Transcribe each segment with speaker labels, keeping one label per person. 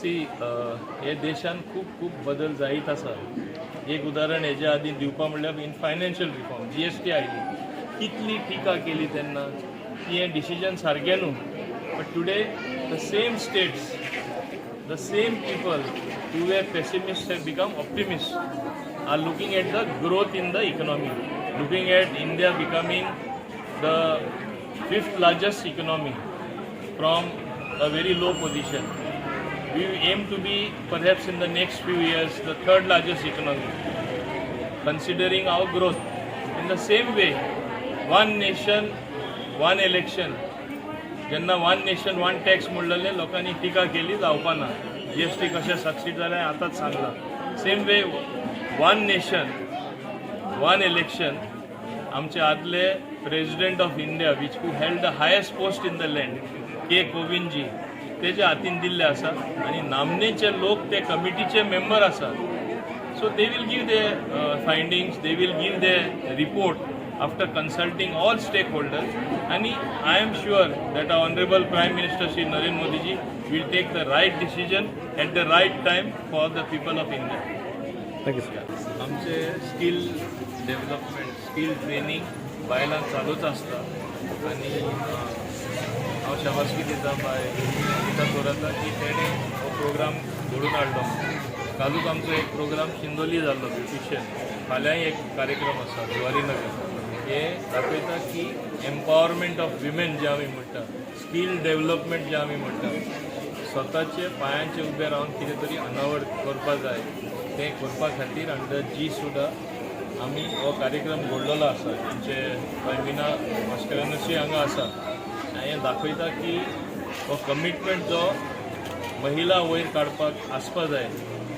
Speaker 1: C, हे देशान खूब खूब बदल जायत आसा. एक उदाहरण हेज्या आदीं दिवपा म्हणल्यार इन फायनान्शियल रिफॉर्म जीएसटी आयली. कितली टिका केली तेन्ना की हें डिसिजन सारकें न्हू, but today the same states, the same people who were pessimists have become optimists, are looking at the growth in the economy, looking at India becoming the fifth largest economy from a very low position. We aim to be perhaps in the next few years the third largest economy, considering our growth. In the same way, one nation, one election. जेन्ना one nation one tax म्हणलेलें, लोकांनी टिका केली, जावपा ना. GST कशें succeed जालें आतांच सांगलां. Same way, one nation, one election, आमचे आदले President of India, which who held the highest post in the land, के कोविंदजी, तेच्या हातीन दिल्ले आसा आनी नामनेचे लोक ते कमिटीचे मेंबर आसात. So they will give the findings, they will give the report after consulting all stakeholders. And I am sure that our Honorable Prime Minister Shri Narendra Modi ji will take the right decision at the right time for the people of India.
Speaker 2: Thank you, sir.
Speaker 1: आमचे skill development, skill training बायलांक चालूच आसता आनी हांव शाबासकी दिता बाय अनिता थोराताक की तेणें हो प्रोग्राम घडोवन हाडलो. कालूच आमचो एक प्रोग्राम शिंदोली जाल्लो ब्युटिशियन. फाल्यांय एक कार्यक्रम आसा जुवारी नगर. हे दाखयता की एम्पावरमेंट ऑफ विमेन जे आमी म्हणटा, स्कील डेव्हलपमेंट जे आमी म्हणटा, स्वताचे पांयांचेर उबे रावन कितें तरी अनावड करपा जाय, तें करपा खातीर अंडर जी सुडा आमी हो कार्यक्रम घडलेलो आसा. आमचे बाय मीना मास्करेनसूय हांगा आसा आनी हें दाखयता की हो कमिटमेंट जो महिला वयर काडपाक आसपा जाय,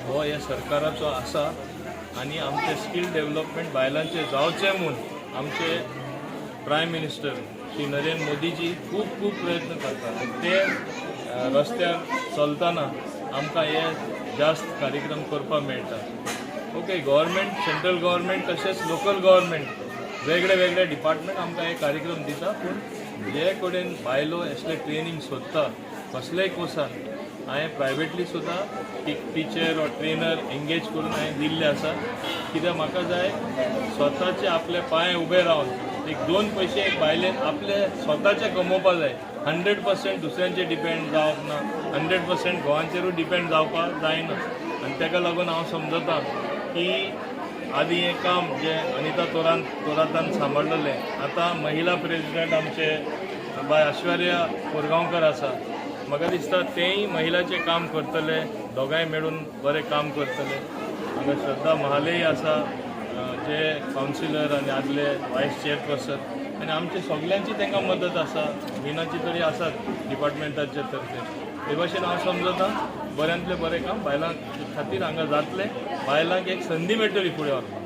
Speaker 1: हो ह्या सरकाराचो आसा आनी आमचें स्कील डेव्हलपमेंट बायलांचें जावचें म्हूण आमचे प्रायम मिनिस्टर श्री नरेंद्र मोदीजी खूब खूब प्रयत्न करतात. ते रस्त्यार चलतना आमकां हे जास्त कार्यक्रम करपाक मेळटा. ओके, गव्हर्मेंट, सेंट्रल गव्हर्मेंट तशेंच लोकल गव्हर्मेंट, वेगळे वेगळे डिपार्टमेंट आमकां हे कार्यक्रम दिता, पूण जे कडेन बायलो असले ट्रेनींग सोदता कसलेय कोर्सान, हांवें प्रायवेटली सुद्दां एक टिचर ऑर ट्रेनर एंगेज करून हांवें दिल्ले आसा. कित्याक म्हाका जाय स्वताचे आपले पांय उबे रावन एक दोन पयशे एक बायलेन आपले स्वताचे कमोवपा जाय. 100% दुसऱ्यांचेर डिपेंड जावप ना, 100% घोवांचेरूय डिपेंड जावपाक जायना. आनी ताका लागून हांव समजता की आदी हें काम जें अनिता थोरातान सांबाळलेलें, आतां महिला प्रेजिडेंट आमचे बाय ऐश्वर्या कोरगांवकर आसा. म्हाका दिसता तेंय महिलाचें काम करतले, दोगांय मेळून बरें काम करतले. हांगा श्रद्धा महालेय आसा, जे कावन्सिलर आनी आदले वायस चेअरपर्सन, आनी आमचे सगल्यांची तांकां मदत आसा. मिनाची तरी आसात डिपार्टमेंटाचे तर्फे. हे भाशेन हांव समजता, बऱ्यांतलें बरें काम बायलां खातीर हांगा जातलें, बायलांक एक संदी मेळटली फुडें वचपाक.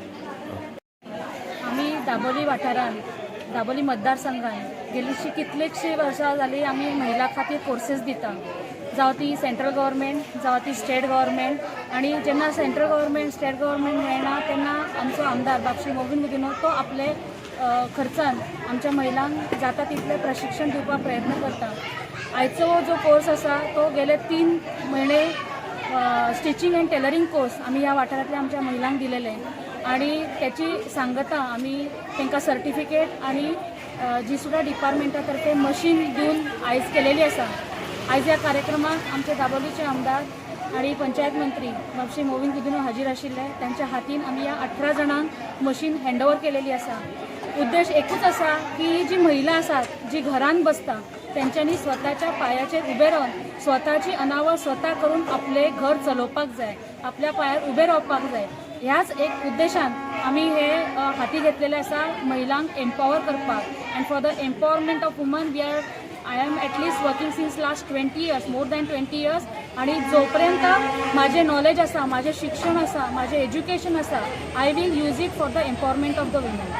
Speaker 3: आमी दाबोली वाठारांत, दाबोली मतदारसंघात गेलीशी कितलीशीं वर्सां जालीं आमी महिला खातीर कोर्सेस दिता, जावं ती सेंट्रल गव्हर्मेंट, जावं ती स्टेट गव्हर्मेंट. आनी जेन्ना सेंट्रल गव्हर्मेंट, स्टेट गव्हर्मेंट मेळना, तेन्ना आमचो आमदार बाब श्री मोविन गुदिन्हो तो आपले खर्चान आमच्या महिलांक जाता तितलें प्रशिक्षण दिवपाक प्रयत्न करता. आयचो जो कोर्स आसा तो गेले 3 म्हयने स्टिचींग अँड टेलरींग कोर्स आमी ह्या वाठारांतल्या आमच्या महिलांक दिलेले आणि त्याची सांगता आमी तांकां सर्टिफिकेट आणि जी सुद्दां डिपार्टमेंटा तर्फे मशीन दिवन आयज केलेली आसा. आयज ह्या कार्यक्रमाक आमचे दाबोलीचे आमदार आणि पंचायत मंत्री बाब श्री मोविन गुदिन्हो हाजीर आशिल्ले. त्यांच्या हातीन आमी ह्या 18 जाणांक मशीन हँडओवर केलेली आसा. उद्देश एकूच आसा की ही जी महिला आसात, जी घरान बसता, तेंच्यांनी स्वताच्या पायाचेर उबे रावन स्वताची अनावळ स्वता करून आपले घर चलोवपाक जाय, आपल्या पायार उबे रावपाक जाय. ह्याच एक उद्देशान आमी हे हाती घेतलेले आसा, महिलांक एम्पावर करपाक. And for the empowerment of women we are I am at least working since last 20 years, more than 20 years. आणि जोपर्यंत माझे नॉलेज आसा, माझे शिक्षण आसा, माझे एज्युकेशन आसा, I will use it for the empowerment of the women.